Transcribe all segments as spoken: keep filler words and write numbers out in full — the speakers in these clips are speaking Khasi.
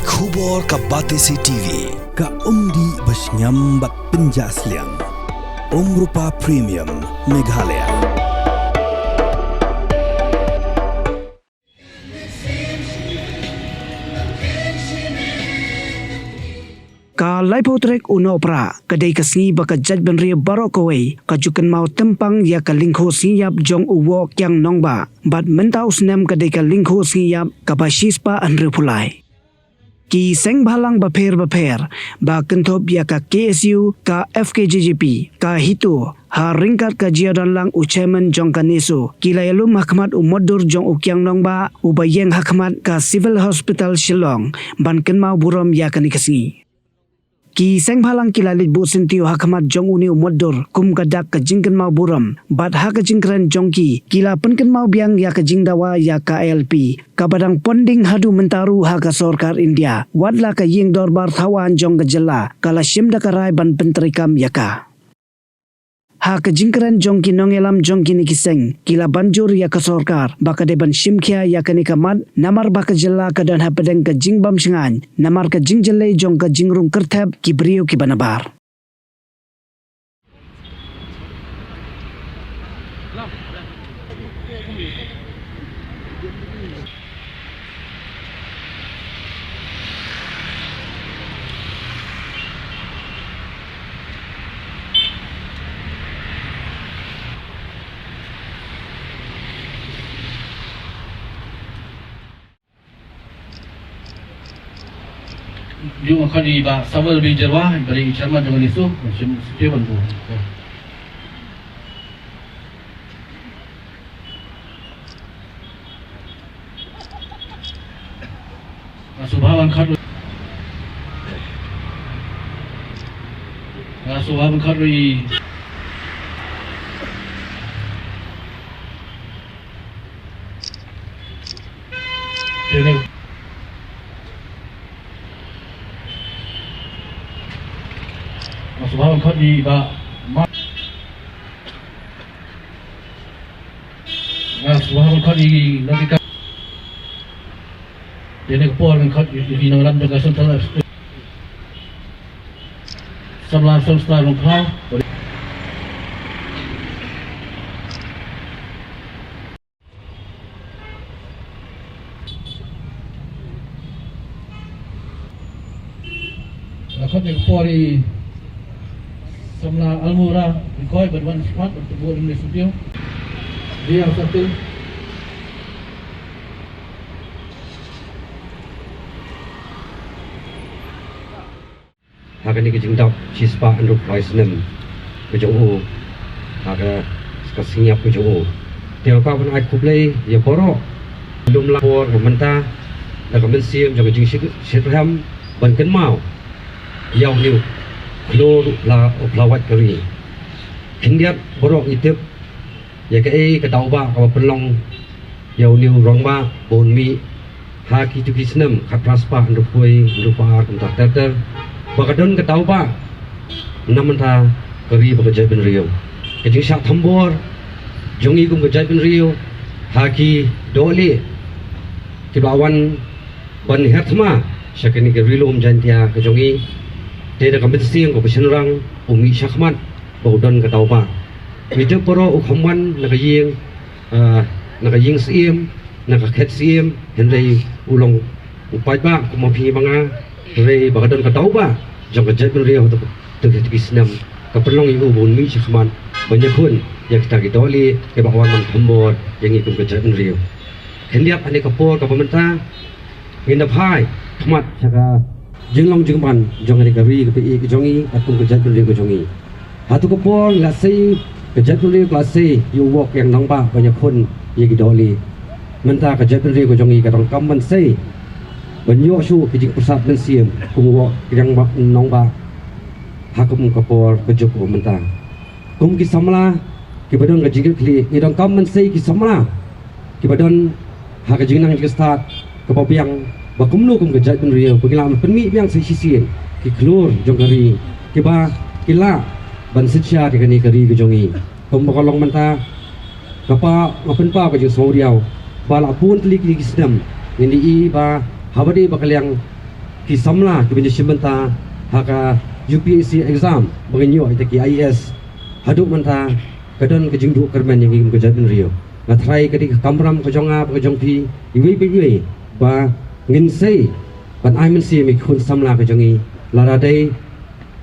Khubor ka Batesi T V, ka umdih ba shngiam bad pynjah sliang. Umrupa Premium, Meghalaya. Ka laiphew tarik u Nohprah, ka dei ka sngi ba ka jaitbynriew baroh kawei ka ju kynmaw tympang ïa ka lyngkhuh sngi ïap jong u Woh Kiang Nangbah, bad mynta u snem ka dei ka lyngkhuh sngi ïap kaba shispah hynriewphew lai. Ki seng bhalang bapher bapher, ba kynthup ïa ka K S U, ka F K J G P, ka HITO, ha ryngkat ka jingdonlang u chairman jong ka NESO, ki la ïalum ha khmat u mutdur jong u Kiang Nangbah, uba ïeng ha khmat ka Civil Hospital Shillong, ban kynmaw burom ïa kane ka sngi. Ki seng bhalang ki la leit buh syntiew ha khmat jong une u mutdur, kum ka dak ka jingkynmaw burom, bad ha ka jingkren jong ki, ki la pynkynmaw biang ïa ka jingdawa ïa ka I L P, kaba dang pending haduh mynta ruh ha ka sorkar India, wat la ka ïing dorbar thawaiñ jong ka jylla, ka la shim da ka rai ban pyntreikam ïa ka. Ha ka jingkren jong ki nongïalam jong kine ki seng, ki la ban jur ïa ka sorkar, ba ka dei ban shim khia ïa kane ka mat, namar ba ka jylla ka don hapdeng ka jingbymshngaiñ, namar ka jingjyllei jong ka jingrung kyrthep ki briew kiba nabar. Ju khot ïa i Bah Samuel B Jyrwa, i ba dei i chairman jong ka NESO, ban shim syntiew ban buh. Nga sngewbha ban khot ruh. Nga sngewbha ban khot ruh i Nga sngewbha ban khot ïa i Bah Ma-, nga sngewbha ban khot ïa i Nongkika. Te ne ka por ngan khot ïa i nongïalam jong ka Central Express. Samla Songstad Rongkhlaw. Nga khot ïa ka por i Samla Almura Ringkhoi ban wan spat ban tynjuh ïa ka studio. Dia satu. Ha kane ka jingdap shispah hynriewphew lai snem ka jong u, ha ka, ka sngi ïap ka jong u. Te nga kwah ban ai khublei ïa baroh lum la por mynta, da ka mynsiem jong ka jingshit, shitrhem ban kynmaw ïa une u khlur u phla, u phla wait ka ri. Khyndiat baroh ngi tip ïa kaei ka daw ba kaba pynlong ïa une u rangbah ba un mih ha kito ki snem khatphra spah hynriewphew, hynriewphew ar kumta ter ter, ba ka don ka daw ba na mynta ka ri bad ka jaitbynriew. Ka jingshah thombor jong ngi kum ka jaitbynriew ha ki dohlieh kiba wan ban hiar thma sha kane ka Ri Lum Jaiñtia ka jong ngi. Te da ka mynsiem kaba shynrang u mih shakhmat ba u don ka daw ba. Ngi tip baroh u kham wan na ka ïing, ah, na ka ïing syiem, na ka khet syiem, hynrei u long u paidbah kum ma phi ma nga, hynrei ba ka don ka daw ba jong ka jaitbynriew ha kito ki snem ka pynlong ïa u ba un mih shakhmat ban ïakhun ïa kita ki dohlieh kiba wan ban thombor ïa ngi kum ka jaitbynriew. Khyndiat ha kane ka por kaba mynta ngin da phai khmat sha ka jinglong jingman jong kane ka ri kaba ïeit ka jong ngi, bad kum ka jaitbynriew ka jong ngi. Hato ka por la sei, ka jaitbynriew ka la sei ïa u Woh Kiang Nangbah ban ïakhun ïa ki dohlieh. Mynta ka jaitbynriew ka jong ngi ka donkam ban sei ban ïoh shuh ki jingpyrsad mynsiem kum u Woh Kiang Nangbah ha kum ka por ka juk kaba mynta. Kum ki samla kiba don ka jingkitkhlieh, ngi donkam ban sei ki samla kiba don ha ka jingnang jingstad kaba biang, ba kumno kum ka jaitbynriew ba ngi lah ban pynmih biang sa shisien ki khlur jong ka ri kiba ki lah ban synshar ïa kane ka ri ka jong ngi. Kumba ka long mynta, kaba nga pynpaw ka jingsngewriaw ba la bun tylli kine ki snem ngin ïohi ba haba dei ba ka liang ki samla kiba ïashim bynta ha ka U P S C exam ba ngin ïoh ïa kita ki I A S. Haduh mynta ka don ka jingduh kyrmen ïa ngi kum ka jaitbynriew. Nga tharai ka dei ka kamram ka jong nga bad ka jong phi iwei pa iwei ba ngin sei ban ai mynsiem ïa ki khun samla ka jong ngi, lada dei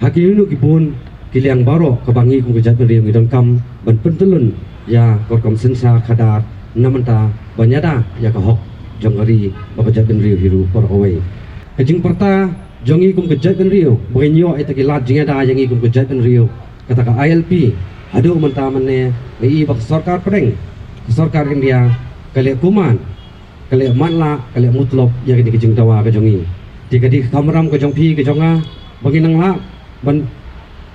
ha kino kino ki bun ki liang baroh kaba ngi kum ka jaitbynriew ngi donkam ban pyntyllun ïa ka rukom synshar khadar na bynta ban ïada ïa ka hok jong ka ri bad ka jaitbynriew hi ruh baroh kawei. Ka jingpyrta jong ngi kum ka jaitbynriew ba ngin ïoh ïa kita ki lad jingïada ïa ngi kum ka jaitbynriew, kata ka I L P, haduh mynta mynne nga i ba ka sorkar pdeng, ka sorkar India, ka leh kuman, ka leh matlah, ka leh mutlop ïa kane ka jingdawa ka jong ngi. Te ka dei ka kamram ka jong phi ka jong nga ba ngin nang lah ban,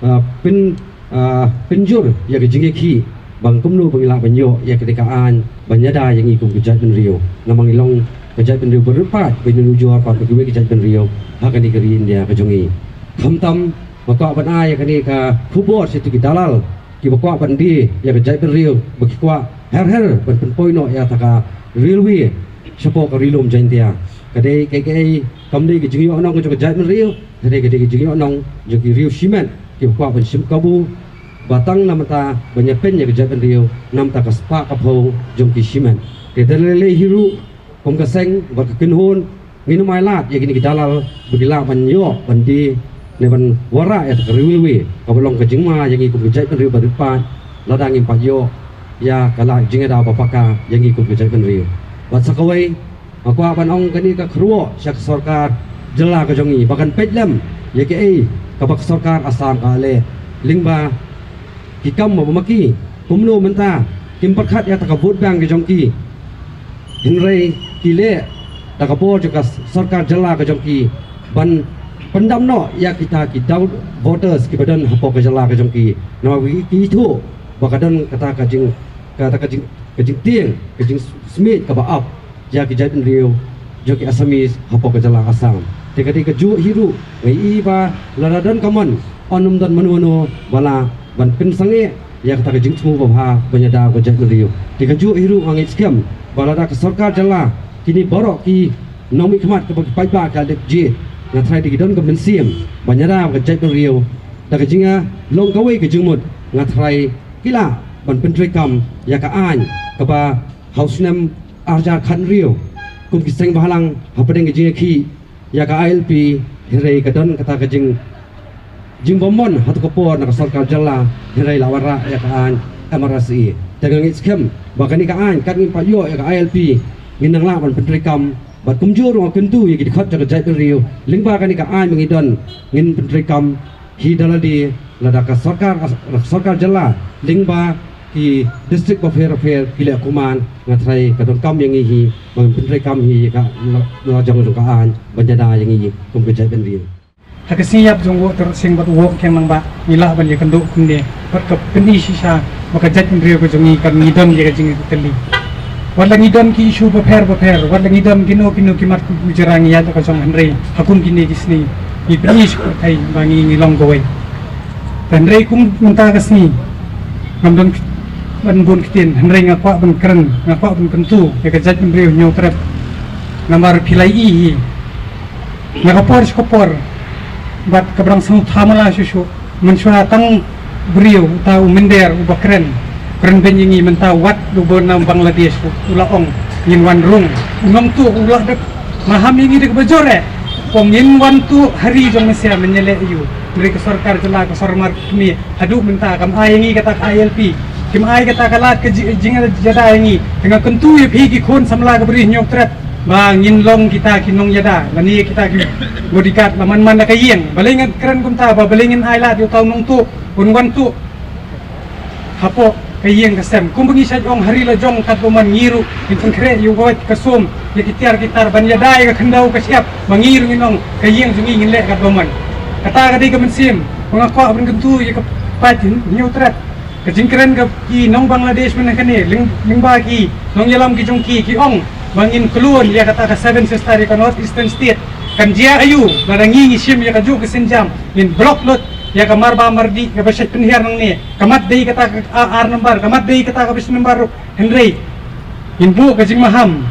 ah, pyn, ah, pynjur ïa ka jingïakhih ba kumno ba ngin lah ban ïoh ïa kane ka aiñ ban ïada ïa ngi kum ka jaitbynriew. Namar ngi long ka jaitbynriew ba rit paid, ba ïanujor pat bad kiwei ki jaitbynriew ha kane ka ri India ka jong ngi. Khamtam nga kwah ban ai ïa kane ka khubor sha kito ki dalal kiba kwah ban die ïa ka jaitbynriew, ba ki kwah her her ban pynpoi noh ïa kata ka railway shapoh ka Ri Lum Jaiñtia. Ka dei kaei kaei, kam dei ka jingïohnong ka jong ka jaitbynriew, ka dei, ka dei ka jingïohnong jong ki riew shimet kiba kwah ban shim kabu ba tang na bynta ban ïapynïaid ïa ka jaitbynriew na bynta ka spah ka phew jong ki shimet. Te da lei lei hi ruh, kum ka seng bad ka kynhun, ngin ym ailad ïa kine ki dalal ba ki lah ban ïoh ban die ne ban wanrah ïa kata ka railway kaba long ka jingma ïa ngi kum ka jaitbynriew ba rit paid, lada ngim pat ïoh ïa ka lad jingïada ba paka ïa ngi kum ka jaitbynriew. Bad sa kawei, nga kwah ban ong kane ka kyrwoh sha ka sorkar jylla ka jong ngi ba kan peit lem ïa kaei kaba ka sorkar Assam ka leh lyngba ki kam ba ma ki. Kumno mynta kim pyrkhat ïa kata ka vote bank ka jong ki, hynrei ki leh da ka bor jong ka sorkar jylla ka jong ki ban pyndam noh ïa kita ki daw voters kiba don hapoh ka jylla ka jong ki. Namar ki, ki ithuh ba ka don kata ka jing, kata ka jing, ka jingtieng, ka jingsmit kaba ap ïa ki jaitbynriew jong ki Assamese hapoh ka jylla Assam. Te ka dei kajuh hi ruh, nga i ba lada don ka mon, yn ym don mano mano ba lah ban pynsangeh ïa kata ka jingthmu babha ban ïada ka jaitbynriew. Te kajuh hi ruh nga ngeit skhem ba lada ka sorkar jylla, kine baroh ki nongmihkhmat kaba ki paidbah ki la dep jied, nga tharai te ki don ka mynsiem ban ïada ka jaitbynriew. Da ka jingïalong kawei ka jingmut, nga tharai ki lah ban pyntreikam ïa ka aiñ kaba ha u snem ar hajar khathynriew, kum ki seng bhalang hapdeng ka jingïakhih ïa ka I L P, hynrei ka don kata ka jing, jingbymon ha kato ka por na ka sorkar jylla, hynrei la wanrah ïa ka aiñ M R S E. Te nga ngeit skhem ba kane ka aiñ, kat ngim pat ïoh ïa ka I L P, ngin nang lah ban pyntreikam. Bad kumjuh ruh nga kyntu ïa ki dkhot jong ka jaitbynriew lyngba kane ka aiñ ba ngi don, ngin pyntreikam hi da lade, lada ka sorkar, sorkar jylla lyngba ki district bapher bapher ki leh kuman, nga tharai ka donkam ïa ngi hi ban pyntreikam hi ïa ka la, lajong jong ka aiñ ban ïada ïa ngi kum ka jaitbynriew. Ha ka sngi ïap jong u Woh Tyrot Sing bad u Woh Kiang Nangbah, ngi lah ban ïakynduh kumne bad ka pyni shisha ba ka jaitbynriew ka jong ngi kan ngi don ïa ka jingïatylli. Wat la ngi don ki issue bapher bapher, wat la ngi don kino kino ki mat ki kujra, ngi ïaid la ka jong, hynrei ha kum kine ki sngi ngi pyni sha pyrthei ba ngi, ngi long kawei. Te hynrei kum mynta ka sngi ngam don ban bun ktien, hynrei nga kwah ban kren, nga kwah ban kyntu ïa ka jaitbynriew Hynñiewtrep. Namar phi la ïohi hi na ka por sha ka por bad kaba dang sngewthuh mala shuh shuh, mynshuwa tang briew uta u mynder uba kren, kren beiñ ïa ngi, mynta wat uba na Bangladesh u, u la ong ngin wan rung. U nongtuh u la dep maham ïa ngi da kaba jur eh, ong ngin wan tuh ha ri jong mynsiem, men ïaleh aïu? Hynrei ka sorkar jylla, ka sorkar kmie, haduh mynta kam ai ïa ngi kata ka I L P, kim ai kata ka lad ka ji-, jingïada ïa ngi. Te nga kyntu ïa phi ki khun samla ka Bri Hynñiewtrep ba ngin long kita ki nongïada lane kita ki bodyguard la man man la ka ïing. Balei nga kren kumta? Ba balei ngin ai lad ïa uta u nongtuh un wan tuh hapoh ka ïing ka sem? Kumba ngi shait ong, ha ri la jong katba mon, ngi ruh ngin pynkhreh ïa u kawait ka sum, ïa ki tiar ki tar ban ïada ïa ka khyndew ka shyiap, ba ngi ruh ngin ong ka ïing jong ngi ngin leh katba mon. Kata ka dei ka mynsiem ba nga kwah ban kyntu ïa ka paid Hynñiewtrep. Ka jingkren ka ki nong Bangladesh mynne kane lyng-, lyngba ki nongïalam ki jong ki, ki ong ba ngin kloi ïa kata ka Seven Sister, ïa ka North Eastern State. Kan jia aïu lada ngi ngi shim ïa kajuh ka sienjam, ngin block lut ïa ka marbam mardih kaba shait pynhiar nangne? Ka mat dei kata ka ar, ar number, ka mat dei kata kaba shi number ruh, hynrei ngin buh ka jingmaham.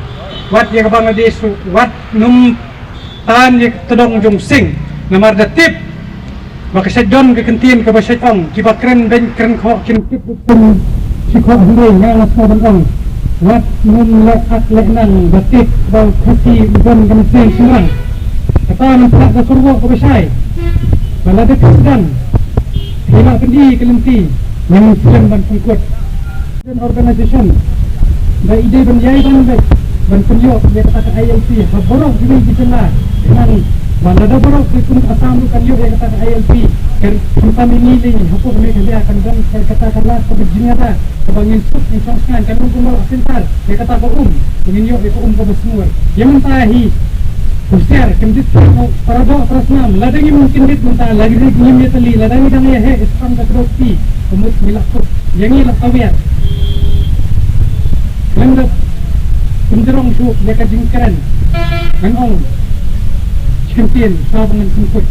Wat ïa ka Bangladesh ruh wat nym Tan ïa ka tdong jong sing, namar da tip ba ka shait don ka kyntien kaba shait ong, kiba kren beiñ kren khoh kin tip beiñ shi khoh, hynrei nga nga sngewbha ban ong, wat ngin leh ak leh nang ba tip ba u Khasi u don ka mynsiem shynrang. Kata mynta ka surok kaba shai ba lada ka sdang hila pyni ka lynti, ngin sdang ban pynkhot. Organization ba i dei ban ïai ban beit ban pynïoh ïa kata ka I L P ha baroh kiwei ki jylla. Khnang ba lada baroh ki kum Assam ruh kan ïoh ïa kata ka I L P, kan khamtam ïa ngi lei hapoh Meghalaya kan don kata ka lad kaba jingïada kaba ngin suk ngin shong shngain, kan long kumba la centre ïa kata ka um, ngin ïoh ïa ka um kaba shngur. Ïa mynta hi husiar, kyndit, para doh para snam, lada ngim kyndit mynta, lada ngim ïatylli, lada ngi dang ïa heh ïa skhem ka kdew kti, ka mut ngi la kut, ïa ngi la kawir. Lem da pynjrong shuh ïa ka jingkren. Ngan ong shi kyntien shuwa ba ngan pynkut.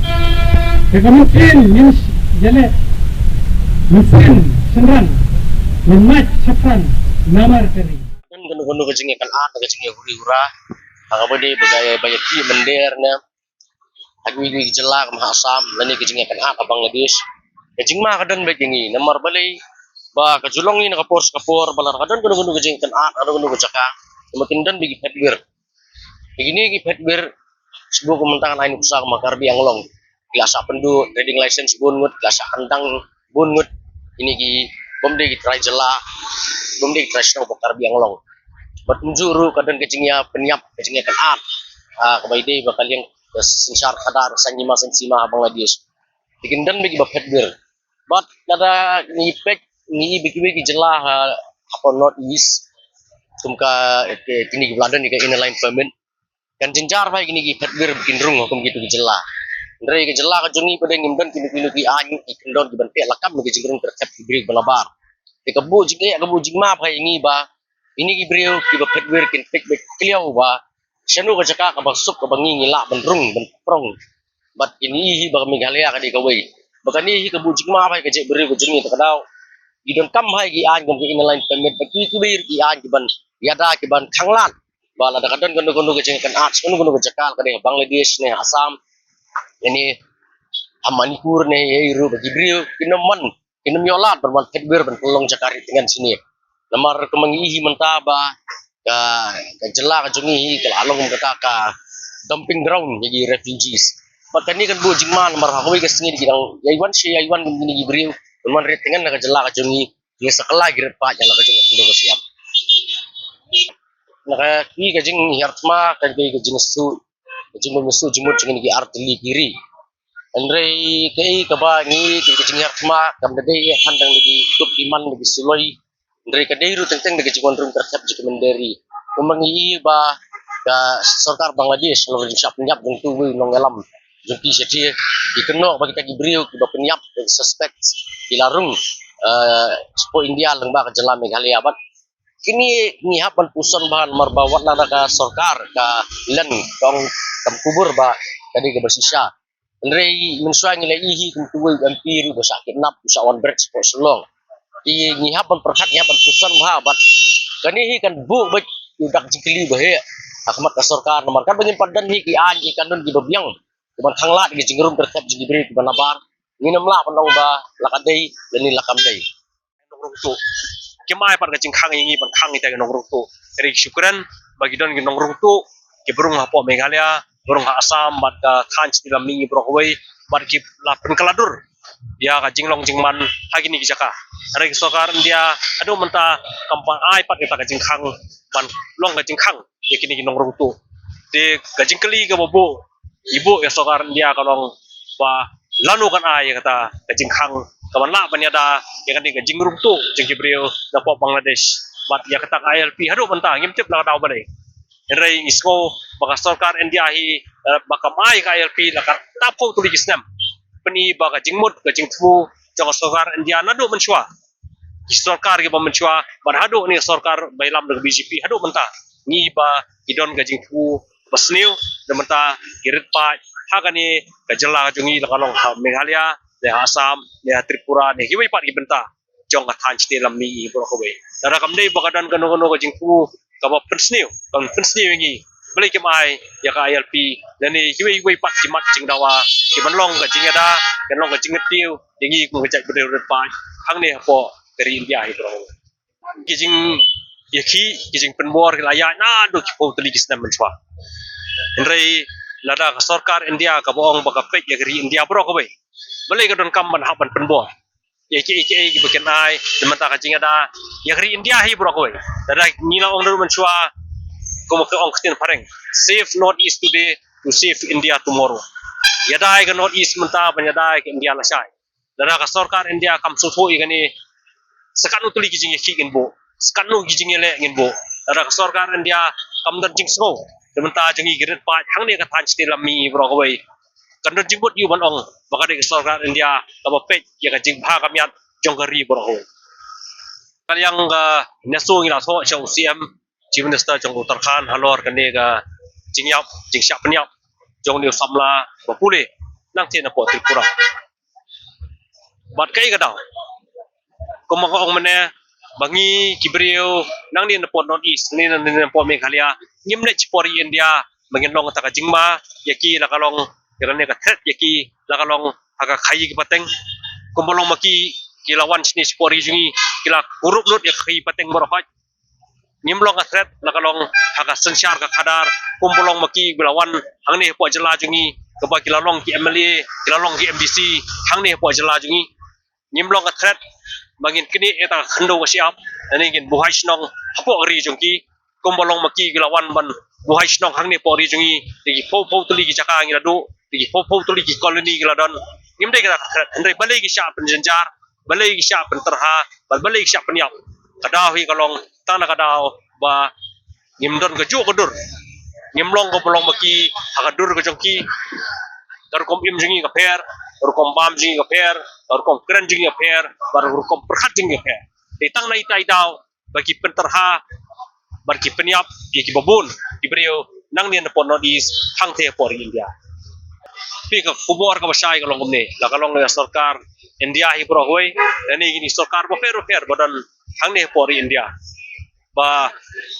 Ïa ka mynsiem ngin ïaleh mynsiem shynrang, ngin mait shaphrang namar ka ri. Kano kano ka jingïakynad, ka jingïahuri hura ha kaba dei ba ka, ba ïa ki mynder ne ha kiwei kiwei ki jylla kum ha Assam lane ka jingïakynad ha Bangladesh. Ka jingma ka don beit ïa ngi namar balei? Ba ka ju long ngi na ka por sha ka por ba lada ka don kano kano ka jingïakynad ha kano kano ka jaka, namar kin don beit ki phet wir. Te kine ki phet wir, shu buh kum mynta ngan ai nuksa kum ha Karbi Anglong, ki la shah pynduh trading license bun ngut, ki la shah kyndang bun ngut. Kine ki bym dei ki trai jylla, bym dei ki trai shnong hapoh Karbi Anglong. Bad kumjuh ruh ka don ka jingïapynïap, ka jingïakynad, ah, kaba ïadei bad ka liang ka synshar khadar, saiñ hima saiñ sima ha Bangladesh. Te kin don beit kiba phet wir. Bad lada ngi peit, ngi i bad kiwei ki jylla ha, hapoh North East, kum ka, ki, kine kiba la don ïa ka Inner Line Permit, kan jynjar bha ïa kine ki phet wir ba kin rung ha kum kito ki jylla. Hynrei ka jylla ka jong ngi pat de ngim don kino kino ki aiñ ki kyndon kiban peit lakam ïa ka jingrung tyrkhep ki briew kiba nabar. Te ka buh jingeh, ka buh jingma bha ïa ngi ba kine ki briew kiba phet wir kin peit beit kliaw ba shano ka jaka kaba suk kaba ngi ngi lah ban rung ban prong. Bad kine hi ba ka Meghalaya ka dei kawei. Ba kane hi ka buh jingma bha ïa ka jaitbynriew ka jong ngi, ta ka daw ki donkam bha ïa ki aiñ kum ka Inner Line Permit bad kiwei kiwei ki aiñ kiban ïada kiban khanglad. Ba lada ka don kano kano ka jingïakynad sha kano kano ka jaka, ka dei ha Bangladesh ne ha Assam ne ha Manipur ne ha ei ruh, ba ki briew kin ym wan, kin ym ïoh lad ban wan phet wir ban pynlong jaka ri tyngen shane. Namar kumba ngi i hi mynta ba ka, ka jylla ka jong ngi hi ka la long kum kata ka dumping ground ïa ki refugees. Bad kane kan buh jingma namar ha kawei ka sngi ki dang ïai wan shi ïai wan kum kine ki briew ban wan ri tyngen na ka jylla ka jong ngi. Ngi sa kylla ki rit paid ïa la ka jong ka khyndew ka shyiap. Na ka, ki ka jinghiar thma, ka, ka, ka jingsu, ka jingbym su jingmut jong ngi ki artylli ki ri. Hynrei kaei kaba ngi, ka, ka jinghiar thma kam da dei ïa than dang da ki tup ki man da ki suloi. Hynrei ka dei ruh teng teng da ka jingwan rung tyrkhep jong ki mynder ri. Kumba ngi i ba ka sorkar Bangladesh, la ka jingshah pynïap jong uwei u nongïalam jong ki sha thie, ki kynnoh ba kita ki briew kiba pynïap, ki suspect, ki la rung, eh, shapoh India lyngba ka jylla Meghalaya. Bad kine ngi hap ban pyrshang bha namar ba wat la da ka sorkar ka len ka ong kam kubur ba ka dei kaba shisha. Hynrei mynshuwa ngi la i hi kum uwei u M P ruh ba shah kidnap, ba shah wan bret shapoh Shillong. Te ngi hap ban pyrkhat, ngi hap ban pyrshang bha bad kane hi kan buh beit u dak jingkylli ba heh ha khmat ka sorkar namar katba ngim pat don hi ki aiñ ki kanun kiba biang kiban khanglad ïa ka jingrung tyrkhep jong ki briew kiba nabar, ngin ym lah ban ong ba la ka dei lane la kam dei. Nongrung tuh. Kim ai pat ka jingkhang ïa ngi ban khang ïa kita ki nongrung tuh. Hynrei ki shu kren ba ki don ki nongrung tuh kiba rung hapoh Meghalaya, ba rung ha Assam bad ka thaiñ shnong Lammihngi baroh kawei, bad ki la pynkylla dur ïa ka jinglong jingman ha kine ki jaka. Hynrei ka sorkar India haduh mynta kam pat ai pat kata ka jingkhang ban long ka jingkhang ïa kine ki nongrung tuh. Te ka jingkylli kaba buh i buh ïa sorkar India ka long ba lano kan ai ïa kata ka jingkhang kaban lah ban ïada ïa kane ka jingrung tuh jong ki briew napoh Bangladesh bad ïa kata ka I L P haduh mynta ngim tip la ka daw balei. Hynrei ngi sngew ba ka sorkar India hi, eh, ba kam ai ka I L P la ka arphew tylli ki snem. Pyni ba ka jingmut ka jingthmu jong ka sorkar India naduh mynshuwa, ki sorkar kiba mynshuwa bad haduh kane ka sorkar ba ïalam da ka B J P haduh mynta. Ngi ba ki don ka jingthmu ba sniew, da mynta ki rit paid ha kane ka jylla ka jong ngi, la ka long ha Meghalaya ne ha Assam ne ha Tripura ne kiwei pat ki bynta jong ka thaiñ shnong Lammihngi baroh kawei. Lada kam dei ba ka don kano kano ka jingthmu kaba pynsniew, kaba pynsniew ïa ngi, Balei kim ai ïa ka I L P lane kiwei kiwei pat ki mat jingdawa kiban long ka jingïada, kan long ka jingïatiew ïa ngi kum ka jaitbynriew rit paid hangne hapoh ka ri India hi baroh. Ki jingïakhih, ki jingpynbor ki la ïaid naduh ki phew tylli ki snem mynshuwa. Hynrei lada ka sorkar India kaba ong ba ka peit ïa ka ri India baroh kawei, balei ka donkam ban hap ban pynbor ïa kiei kiei kiba kin ai na bynta ka jingïada ïa ka ri India hi baroh kawei? Lada ngi la ong naduh mynshuwa, kum ka ong ka ktien phareng, save North East today to save India tomorrow. Ïada ïa ka North East mynta ban ïada ïa ka India lashai. Lada ka sorkar India kam sngewthuh ïa kane, sa katno tylli ki jingïakhih ngin buh, sa katno ki jingïaleh ngin buh. Lada ka sorkar India kam don jingsngew na bynta jong ngi ki rit paid hangne ka thaiñ Shnong Lammi baroh kawei, kan don jingmut ïa u ban ong ba ka dei ka sorkar India kaba peit ïa ka jingbha ka miat jong ka ri baroh kawei. Ka liang ka NESO ngi la thoh sha u C M, Chief Minister jong Uttarakhand halor kane ka jingïap, jingshah pynïap jong une u samla ba pule nangtei napoh Tripura. Bad kaei ka daw? Kumba nga ong mynne, ba ngi ki briew nangne napoh North East, nangne napoh Meghalaya, ngim leit shipor ri India ba ngin long kata ka jingma ïa ki, la ka long ïa kane ka threat ïa ki, la ka long ha ka khaii ki pateng. Kumba long ma ki, ki la wan shane shipor ri jong ngi, ki la kurup lut ïa ka khaii pateng baroh. Ngim long ka threat la ka long ha ka synshar ka khadar, kumba long ma ki ba la wan hangne hapoh jylla jong ngi, kaba ki la long ki M L A, ki la long ki M D C hangne hapoh jylla jong ngi. Ngim long ka threat ba ngin knieh ïa ka khyndew ka shyiap, lane ngin buhai shnong hapoh ka ri jong ki, kumba long ma ki ki la wan ban buhai shnong hangne hapoh ri jong ngi, da ki phew phew tylli ki jaka ngi la duh, da ki phew phew tylli ki colony ki la don. Ngim dei kata ka threat, hynrei balei ki shah pynjynjar, balei ki shah pyntyrha, bad balei ki shah pynïap? Ka daw hi ka long tang na ka daw ba ngim don kajuh ka dur, ngim long kumba long ma ki ha ka dur ka jong ki. Ka rukom im jong ngi ka pher, ka rukom bam jong ngi ka pher, ka rukom kren jong ngi ka pher, bad ka rukom pyrkhat jong ngi ka pher. Te tang na ita i daw ba ki pyntyrha bad ki pynïap ïa kiba bun ki briew nangne napoh North East hangtei hapoh ri India. Phi, ka khubor kaba shai ka long kumne, la ka long ïa sorkar India hi baroh kawei, lane kine ki sorkar bapher bapher ba don hangne hapoh ri India, ba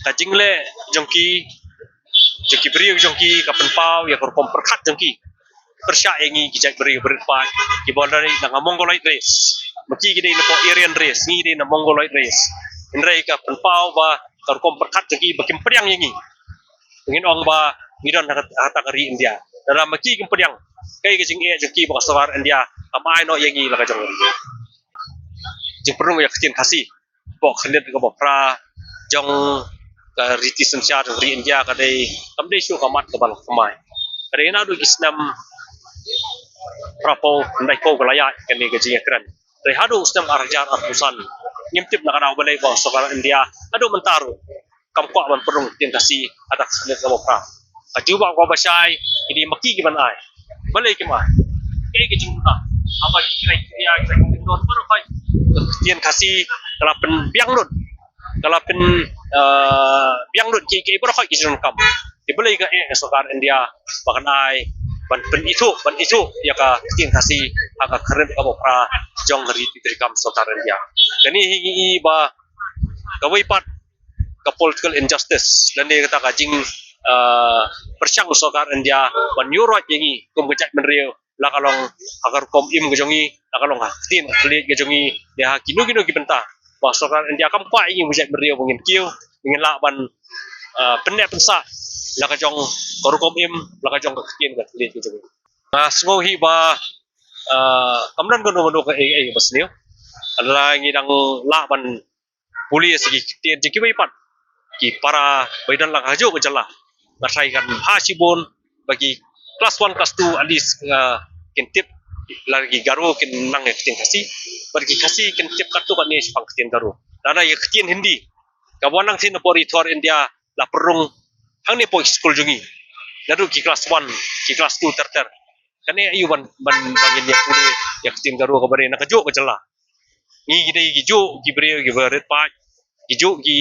ka jingleh jong ki, jong ki briew jong ki ka pynpaw ïa ka rukom pyrkhat jong ki pyrshah ïa ngi ki jaitbynriew ba rit paid, kiba la dei na ka Mongoloid race. Ma ki ki dei napoh Aryan race, ngi dei na Mongoloid race. Hynrei ka pynpaw ba ka rukom pyrkhat jong ki ba kim pdiang ïa ngi, ngin ong ba ngi don ha kata ka ri India. Lada ma ki kim pdiang, kaei ka jingeh jong ki ba ka sorkar India kam ai noh ïa ngi la ka jong ngi? Jingpynrung ïa ka ktien Khasi hapoh ka khyrnit kaba phra jong ka riti synshar jong ka ri India ka dei, kam dei shuh ka mat kaba la thymmai. Ka dei naduh ki snem phra phew, khyndai phew ka la ïaid kane ka jingïakren. Te haduh u snem ar hajar arphew san, ngim tip na ka daw balei ba sorkar India haduh mynta ruh kam kwah ban pynrung ktien Khasi ha ka khyrnit kaba phra. Ka jubab kaba shai, ki dei ma ki ki ban ai. Balei kim ai? Kaei ka jingmut? Haba ki kren ki ïa ki kren don baroh, ka ktien Khasi ka la pynbiang lut, ka la pyn, eh, biang lut ki, ki baroh ki jingdonkam. Te balei ka, eh, ka sorkar India ba kan ai ban pynithuh, ban ithuh ïa ka ktien Khasi ha ka khyrnit kaba phra jong ka riti treikam sorkar India? Kane hi ngi i ba kawei pat ka political injustice, lane kata ka jing, eh, pyrshang sorkar India ban ïuh roit ïa ngi kum ka jaitbynriew, la ka long ha ka rukom im ka jong ngi, la ka long ha ka ktien ka thylliej ka jong ngi, ne ha kino kino ki bynta, ba sorkar India kam kwah ïa ngi kum ka jaitbynriew ba ngin kiew, ngin lah ban, eh, pynneh pynsah la ka jong ka rukom im, la ka jong ka ktien ka thylliej ka jong ngi. Nga sngew hi ba, eh, kam don kano kano kaei kaei ba sniew. Lada ngi dang lah ban pule sa ki ktien jong kiwei pat ki para ba don lang ha kajuh ka jylla, nga tharai kan bha shibun ba ki class one, class two at least, uh, kin tip, lada ki Garo kin nang ïa ka ktien Khasi, bad ki Khasi kin tip katto katne shaphang ka ktien Garo. Lada ïa ka ktien Hindi kaba wan nangtei napoh ri thor India la pynrung hangne hapoh ki skul jong ngi, naduh ki class one, ki class two ter ter, kan ïa aïu ban, ban, ban ngin ïa pule ïa ka ktien Garo kaba dei na kajuh ka jylla? Ngi ki dei kijuh ki briew kiba rit paid, kijuh ki,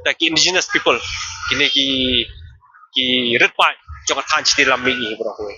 kita ki indigenous people, kine ki, ki rit paid jong ka thaiñ Shnong Lammi hi baroh kawei.